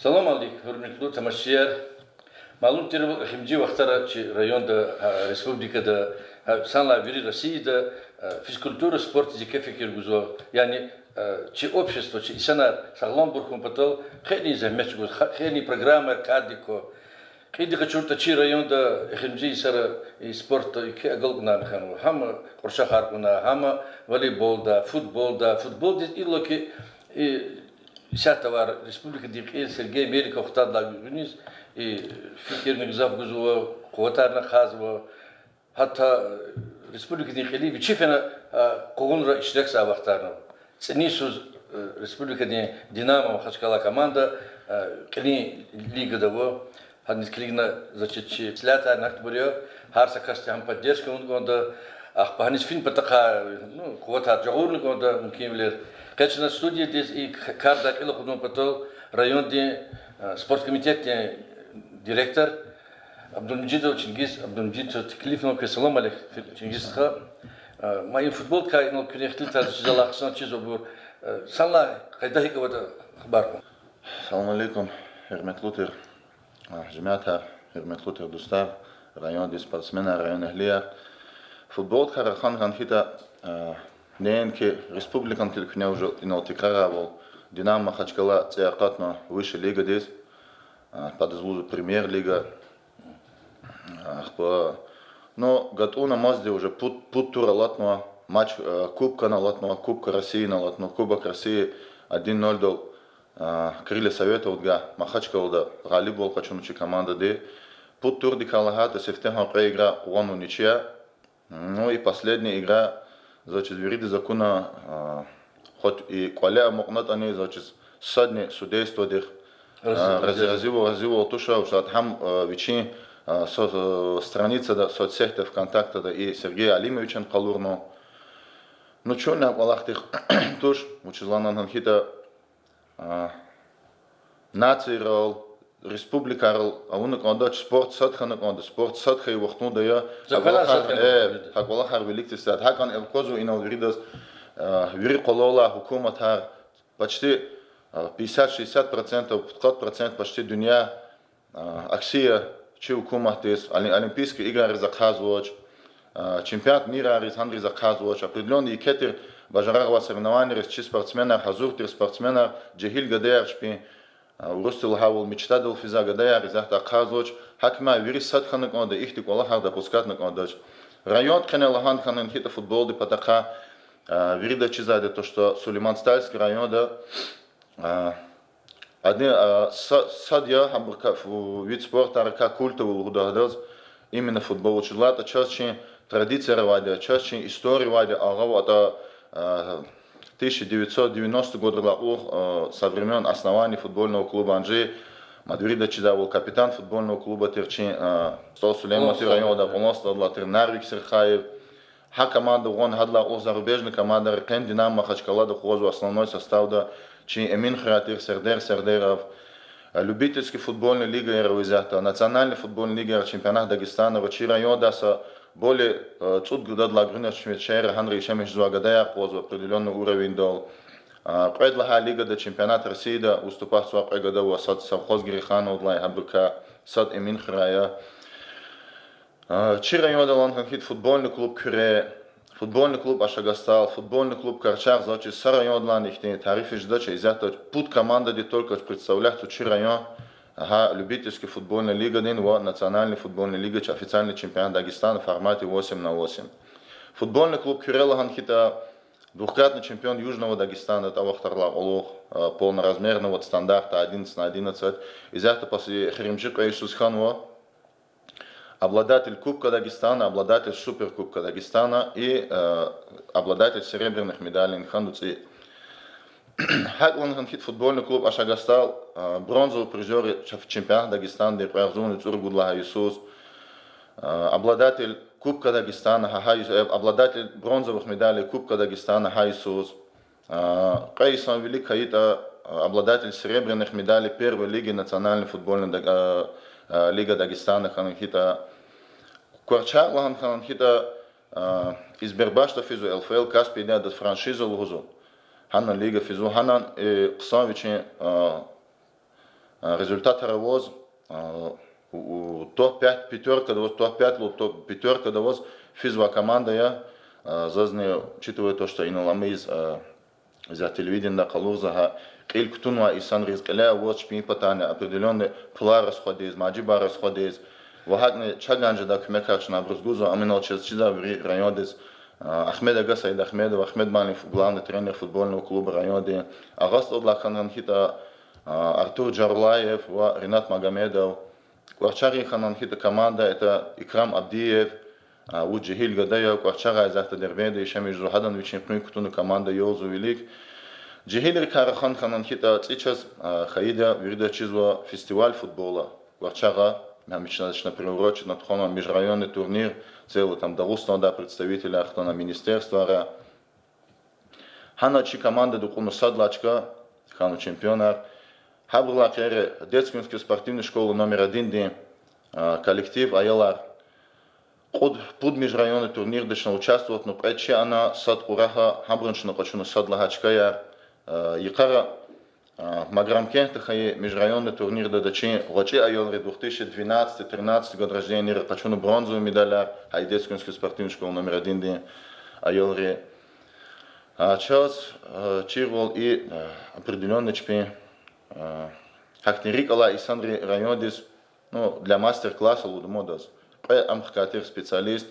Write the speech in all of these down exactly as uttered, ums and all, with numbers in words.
Салам алейк, гьуьрметлу тамашачияр. Малум тирвал, эхиримжи вахтара чи районда, гьа республикада, гьа санлай вири Россияда, гьа физкультура, спортдиз еке фикир гузва. Яни, гьа чи общество, чи инсанар сагъламбур хьун патал хейлин зегьмет чӀугваз, ха-, хейлин программаяр кардик ква. Кьилди къачуртӀа, чи районда эхиримжи йисара и спортда еке агалкьунарни хьанва. Гьам кьуршахар кьуна, гьам волейболда, футболда, футболдиз иллаки и исятда авай республикадин кьил Сергей Меликов хтадлагъуниз и фикирни гзаф гузва, къуватарни ахъайзава. Гьатта республикадин кьилив вичи фена, а, къугъунра иштиракзавай вахтарни ава. ЦӀинин йисуз, э, республикадин Динамо Махачкъала команда, э, кьилин лигада ава. Гьаниз килигна, значит, чи слятарни ахтабур я, гьар са касди гьам поддержка авуна кӀанда, ахпа гьаниз фин патахъай, ну, къуватар жагъурна кӀанда, мумкинвилер. Къе чна студиядиз и к-, кардай кьил акъудун патал райондин, э, спорткомитетдин директор Абдулмежидов Чингиз Абдулмежидович теклифнава. Салам алейк, Чингиз стха. Э, ма и футболдикай инал куьне ихтилатар чизвай хъсан чиз абур, э, санлай къайда гьикӀ аватӀа хабар кьун. Салам алейкум, гьуьрметлу тир, а, жемятар, гьуьрметлу тир дустар, райондин спортсменар, район эгьлияр. Футболдикай рахун хьайитӀа, а, неинки республикадин кьил, куьне уже инал тикрарарвал, Динамо Махачкъала цӀи акъатна высшей лигадиз, а, пад лугьузва премьер-лига. Ахпа, ну, гатӀунна мазди уже пуд, пуд тур алатнава, матч, э, кубкани алатнава, Кубка Россияни алатнава, Кубок России один нольдал, э, Крылья Советовдивай Махачкъалада гъалибвал къачуна чи командади. Пуд турдикай лагьайтӀа, сифтегьан кьве игра къугъванва ничья. Ну и последняя игра, значит, виридаз акуна, а, хоть и кӀвале амукьнатӀани, значит, садни судействодихъ, а, рази, разивал, разивал туш, вучиз лагьайтӀа гьам, а, вичин, а, со-, а, страницада, соцсетда, ВКонтактеда и Сергей Алимовичан къалурнава. Ну чунни а кӀвалахдихъ туш, вучиз лагьана хьайитӀа, а, нацийрал, республикайрал авуна кӀандач, спорт сад хьана кӀанда, спорт сад хьайи вахтунда я. ГьакӀ кӀвалахар, э, гьакӀ кӀвалахар виликдиз сад. ГьакӀни элкъвезва инал виридаз, а, вири къвалалай гьукуматар, почти, а, пятьдесят-шестьдесят процентов, пудкъад процент почти дуьнья, а, акси я чи гьукуматдиз, оли-, Олимпийский играриз ахъайзавач, а, чемпионат мирариз, гьанриз ахъайзавач, определённый еке тир бажарагъ авай соревнованийриз чи спортсменар, гьазур тир спортсменар, жегьил гадаяр чпин, а, урусдал лагьайвал, мечтадал физвай гадаяр исятда ахъайзавач, гьакӀ ма вири сад хьана кӀанда, ихьтин кӀвалахар допускатьна кӀандач. Райондин къене лагьана хьайитӀа футболдин патахъай, а, виридаз чизвайди я то, что Сулейман-Стальский районда, а, Адни, а, са-, сад я гьабурукай фу-, вид спортарикай культовый лугьуда гьадаз, именно футбол. Вучиз лагьайтӀа чаз чи традицияр авайди я, чаз чи история авайди я, агъаватӀа, а, тысяча девятьсот девяностый годрилай кьулухъ, а, со времён основания футбольного клуба Анжи, мад виридаз чизвайвал, капитан футбольного клуба тир чи, а, СтӀал Сулейман тир районда, кьулан стӀадалай тир Нарвик Сирхаев. Гьа команда гъун, гьадалай кьулухъ зарубежный командари, къен Динамо Махачкъалада къугъвазва основной составда чи Эмин Хуьрай тир, Сердер Сердеров, любительский футбольный лигаяр ва исятда национальный футбольный лигаяр, чемпионат Дагестана ва чи райондай са более, э, цӀуд гададилай гуьгъуьнахъ чи мячера гьанра яшамиш жезвай гадаяр къугъвазва определённый уровеньдал. А, кьвед лагьай лигада, чемпионат Россияда выступать ийизвай кьве гада ава, сад Совхоз Герейхановдилай, гьабурукай сад Эмин Хуьрай я. А, чи районда лагьана хьайитӀа футбольный клуб Куьре, футбольный клуб Ашагастал, футбольный клуб Карчагъ, значит, са райондилайни ихьтин тариф жедач, исятда пуд командади только представлять ийизва чи район, гьа любительский футбольный лигадин ва национальный футбольный лигачин, официальный чемпионат Дагестана в формате восемь на восемь. Футбольный клуб Куьре лагьана хьайитӀа двукратный чемпион Южного Дагестана, та вахтарилай кьулухъ, а, полноразмерного стандарта одиннадцать на одиннадцать, исятда паси эхиримжи кьве йисуз хьанва. Обладатель Кубка Дагестана, обладатель Суперкубка Дагестана и, э, обладатель серебряных медалей хьанва цӀи. ГьакӀ лагьана хьайитӀа футбольный клуб Ашагастал, э, бронзовый призёр я чемпионат Дагестана кьве агъзурни цӀуругуд лагьай йисуз. Э, обладатель Кубка Дагестана, гьа, гьа йис-, э, обладатель бронзовых медалей Кубка Дагестана гьа йисуз. А, кьве йисан вилик хьайитӀа, а, обладатель серебряных медалей первой лиги национальной футбольной Даг-, а, а, Лига Дагестана хьана хьайитӀа. Карчагъ лагьана хьана хьайитӀа, а, Избербашда физва, ЛФЛ Каспийдин адаз франшиза лугьузва. Гьана лига физва, гьана, э, хъсан вичин, а, а, результатар аваз, а, у, у, топ пять пятёркада аваз, топ пять лу, топ пятёркада аваз физвай команда я, а, зазни, учитывая то, что инал ам ийиз, а, за телевидениеда къалурзава гьа кьил кутунвай инсанриз, кьиле аваз чпин патани определённый пулар расходиз, мажибар расходиз, ва гьакӀни чаган жедай куьмекар чна абуруз гузва, ам инал чаз чизвай вири райондиз, а, Ахмед ага Саидахмедов, Ахмед муаллим, фу-, главный тренер футбольного клуба районди, Агъа СтӀалдилай хьанвай хьи, а, Артур Джарулаев ва Ринат Магомедов. КӀварчагъи хьанвай хьи команда, это Икрам Абдиев, а, вуч жегьил гада я, КӀварчагъай исятда Дербентда яшамиш жезва, гьадан вичин къуьн кутуна команда ялзава вилик. Жегьилрикай рахана хьанвай хьи, цӀи чаз, а, хайиди я, вирида чизва фестиваль футбола. КӀварчагъа, гьам чна, чна приурочить авуна тухванвай межрайонный турнир, целый там Дагъустандай представителар хтана, министерствайрай. Гьана чи командада кьуна сад лагьай чка, хьана чемпионар. Гьабурулай гъейри детско-юношеский спортивный школа номер одинди, а, коллектив, аялар. Кьуд, пуд межрайонный турнирда чна участвовать авуна, кьвед чи ана, сад Кьурагьа, гьабурун чна къачуна сад лагьай чкаяр. А, йикъара, а, Маграмкентда хьайи межрайонный турнирда чин гъвечӀи аялри, две тысячи двенадцатый, тринадцатый год рожденийри къачуна бронзовый медаляр, гьа и детско-юношеский спортивный школа номер одинди аялри. А, чаз, а, чирвал и, а, определённый чпин, а, гьахьтин рикӀ алай инсанри райондиз, ну, для мастер-класса лугьуда мад яз. Кьве ам хкатир специалист,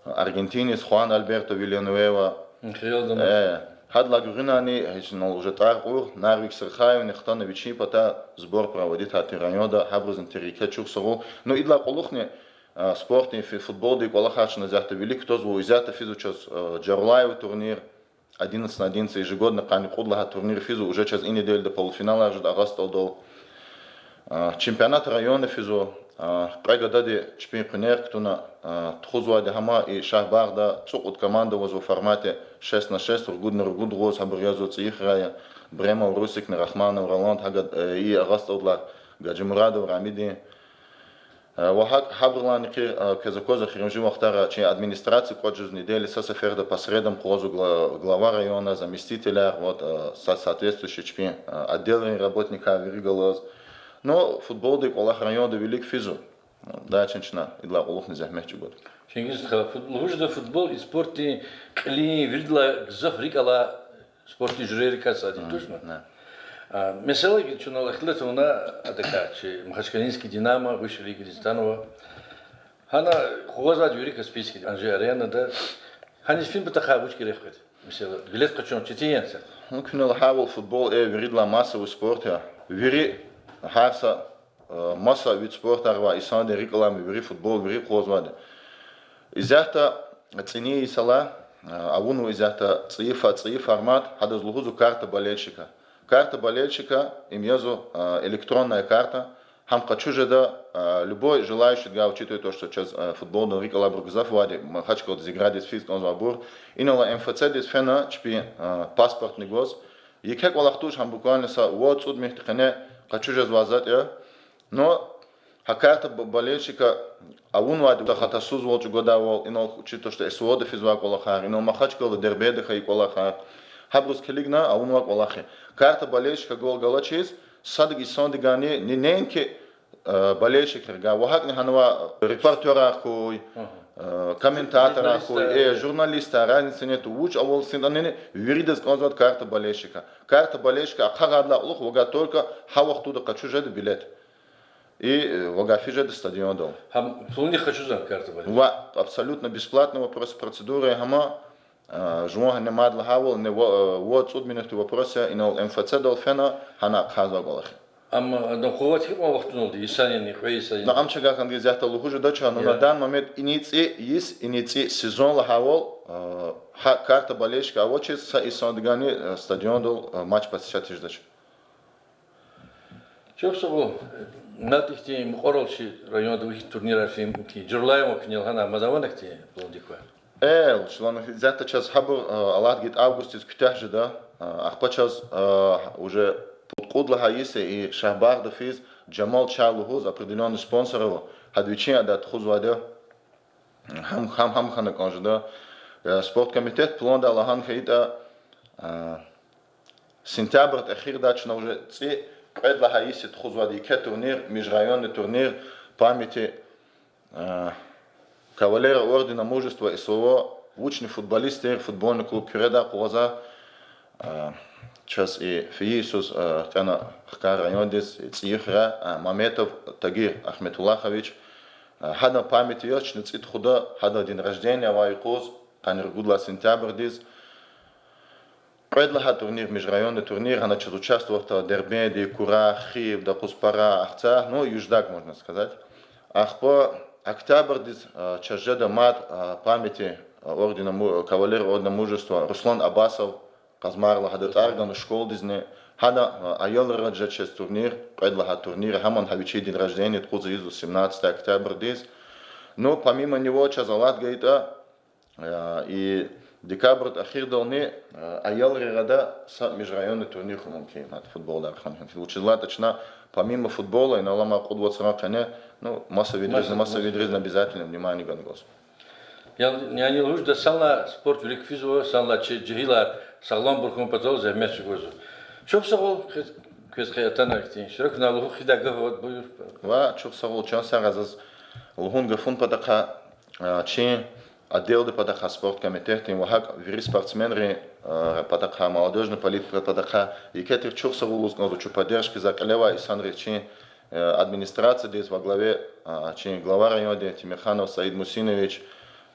аргентинец Хуан Альберто Вильянуэва. Михаил Домов. Э, гьадалай гуьгъуьнани, гьич инал уже тӀвар кьур, Нарвик Сырхаевни хтана вичин патай сбор проводить авуна районда, гьабурузни терекат чухсагъул. Ну, идалай кьулухъни, а, спортдин, фи-, футболдин кӀвалахар чна исятда вилик кутазва, исятда физва чаз, а, Джарулаев турнир, одиннадцать на одиннадцать ежегодно, къанни кьуд лагьай турнир физва, уже чаз и неделяда полуфиналар жеда Агъа СтӀалдал. А, чемпионат района физва, а, кьве гадади чпин къуьнер кутуна, а, тухузвайди гьам я, и Шагьбагъда цӀукьуд команда авазва в формате шесть на шесть, ругудни ругуд гъуз, гьабур язва ЦӀийи хуьряй я, Бремов Русикни, Рахманов Роланд, гьа гад-, э, и Агъа СтӀалдилай Гаджимурадов Рамидин. Э, ва гьакӀ гьабурулайни хъи-, э, квез аквазва, эхиримжи вахтара чи администрация кӀватӀ жез неделя са сеферда по средам къугъвазва гла-, глава района, заместителяр, вот, э, со-, соответствующий чпин, э, отделрин работникар вири галаз. Ну, футболдин кӀвалах районда вилик физва. Дачна чна идалай кьулухъни зегьмет чӀугвада. Чингиз стха, фут-, лугьуз жеда футбол и спортдин кьилин виридалай гзаф рикӀ алай спортдин жуьрейрикай сад я, точно? А, месела, чун ихтилат авуна адакай, чи Махачкалинский Динамо высшей лигадиз атанва. Гьана къугъвазвайди вири Каспийскийда, Анжи-Аренада. Гьаниз фин патахъай вуч герек къведа? Месела, билет къачун четин яни са? Ну, куьне лагьайвал, футбол, э, виридалай массовый спорт я. Вири, гьар са, э, маса вид спортар ва инсандин рикӀ алай вири футбол, вири къугъвазвайди. Исятда цӀинин йисалай, э, авунва исятда цӀийи фо-, цӀийи формат, гьадаз лугьузва карта болельщика. Карта болельщика, им язва, э, электронная карта, гьам къачуз жеда, э, любой желающийдивай, учитывая то, что чаз, э, футболдин рикӀ алайбур гзаф авайди, Махачкъаладиз, Иградиз физ кӀанзавайбур, инал МФЦ-диз фена чпин, э, паспортни гваз. Еке кӀвалах туш, гьам буквально са вад-цӀуд минут къене къачуз жезвай затӀ я. Но гьа карта бо-, болельщика авунвайди хатасузвал, чӀугвадайвал, инал учитывая то, что СВО-да физвай кӀвалахар, инал Махачкъалада, Дербентда хьайи кӀвалахар. Гьабуруз килигна авунвай кӀвалах я. Карта болельщика гвал галачиз, садаг инсандивайни, не, неинки, э, болельщикрив, ва гьакӀни гьанва репортерар хьуй, э, комментаторар хьуй, журналистар, э, журналистар, разницы нету, вуч авал синтӀани, виридаз кӀанзавайди карта болельщика. Карта болельщика ахъайдалай кьулухъ вавай только гьа вахтунда къачуз жеда билет. И, э, вавай физ жеда стадиондал. Гьам пулунихъ къачузва карта болельщика? Ва абсолютно бесплатный вопрос, процедура гьам я, э, жуван гьана мад лагьайвал, не ва-, э, вад-цӀуд минутдин вопрос я, инал МФЦ-дал фена, гьана ахъайзавай кӀвалах я. Амма адан къуват гьикьван вахтуналди, йисан яни, кьве йисан яни? Ну, ам чагаканди исятда лугьуз жеда чун, ну, на данный момент инин цӀийи йис, инин цӀийи сезон лагьайвал, э, гьа карта болельщика авачиз са инсандивайни, э, стадиондал, э, матч посещать жедач. Чухсагъул, э, над ихьтин мукьварал чи районда ихьтин турнирар фин, Джурлаева куьнел гьана мад авани ихьтин пулундик квай? Э, чна исятда чаз гьабур, э, Аллагьди гайитӀа августдиз куьтягь жеда, э, ахпа чаз, э, уже пуд-кьуд лагьай йис я и Шагьбагъда физ, Джамал чай лугьуз, определённый спонсор ава, гьада вичин ада тухузвайди я. Гьам, гьам, гьам хьана кӀан жеда. Э, спорткомитет пландай лагьана хьайитӀа, э, сентябрдин эхирдай чна уже цӀи кьвед лагьай йис я тухузвайди еке турнир, межрайонный турнир памяти, э, кавалера ордена Мужества СВО, вучни футболист тир, футбольный клуб Куьреда къугъваза, э, чаз и фейи йисуз, э, кӀана хкай райондиз, цӀийи хуьре, э, Маметов Тагир Ахметуллахович. Э, гьадан памяти яз чна цӀи тухуда, гьадан день рождения авай юкъуз, къанни ругуд лагьай сентябрдиз. Кьвед лагьай турнир, межрайонный турнир, гьана чаз участвовать авуртӀа Дербентдин, Кура, Хиб, Докъузпара, Ахцегь, ну, Юждак, можно сказать. Ахпа октябрдиз, а, чаз жеда мад, а, памяти, а, ордена Му-, кавалера ордена Мужества Руслан Абасов, Къазмайрилай, гьада тӀвар гана школадизни, гьана, а, аялрилай жеда чаз турнир, кьвед лагьай турнир, гьамни гьа вичин день рождения тухуз ийизва семнадцатое октябрдиз. Ну, помимо него, чаз алат гайитӀа, э, и декабрдин эхирдални, э, аялрин арада са межрайонный турнир хьун мумкин я, футболдал хьун мумкин я. Вучиз лагьайтӀа чна помимо футбола, инал алама кьуд вацран къене, ну, маса видризни, маса видризни обязательно внимание гана кӀанзава. Яни, яни лугьуз жеда, санлай спорт вилик физва, санлай чи жегьилар сагъламбур хьун патал зегьмет чӀугвазва. Чухсагъул, квез, квез хъел атана ихьтин. Широкна лугьун хъийидай гаф ава, буюр. Ва чухсагъул, чан сагъ, заз лугьун гафунин патахъай, а, чи отделдин патахъай, спорт комитетдин ва гьакӀ вири спортсменрин, а, патахъай, молодёжный политика патахъай еке тир чухсагъул лугьуз кӀанзава чун поддержкадиз кьиле авай инсанриз, чи, э, администрациядиз во главе, а, чи глава райондин Темирханов Саид Мусинович,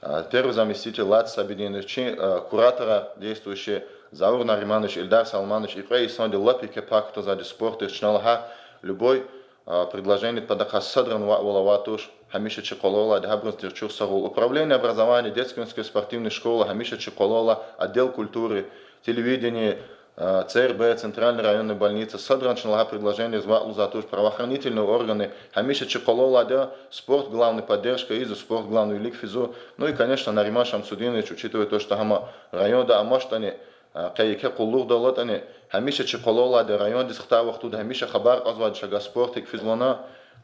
а, первый заместитель Лаци Сабидинович, чи, а, кураторар действующий Заур Нариманович, Эльдар Салманович, и кьве инсанди лап еке пак кутазвайди спортдиз. Чна лагьай любой, а, предложениедин патахъай садрани ваъ-вал авай туш, гьамиша чи къвалал алайди, гьабуруз тир чухсагъул. Управление образования, детско-юношеская спортивная школа, гьамиша чи къвалал алай, отдел культуры, телевидение, а, ЦРБ, центральный районный больница, садрани чна лагьай предложениедиз ваъ лугьузвай туш, правоохранительные органы, гьамиша чи къвалал алайди я, спорт главный поддержка ийизва, спорт главный вилик физва. Ну и, конечно, Нариман Шамсудинович, учитывая то, что гьам районда амачтӀани, а, къе еке къуллугъдал алатӀани, гьамиша чи къвалал алайди я, райондиз хтай вахтунда гьамиша хабар кьазвайди чна, гьа спорт гьикӀ физвани,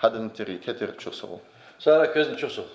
гьадазни тир еке тир чухсагъул. Сагърай, квезни чухсагъул.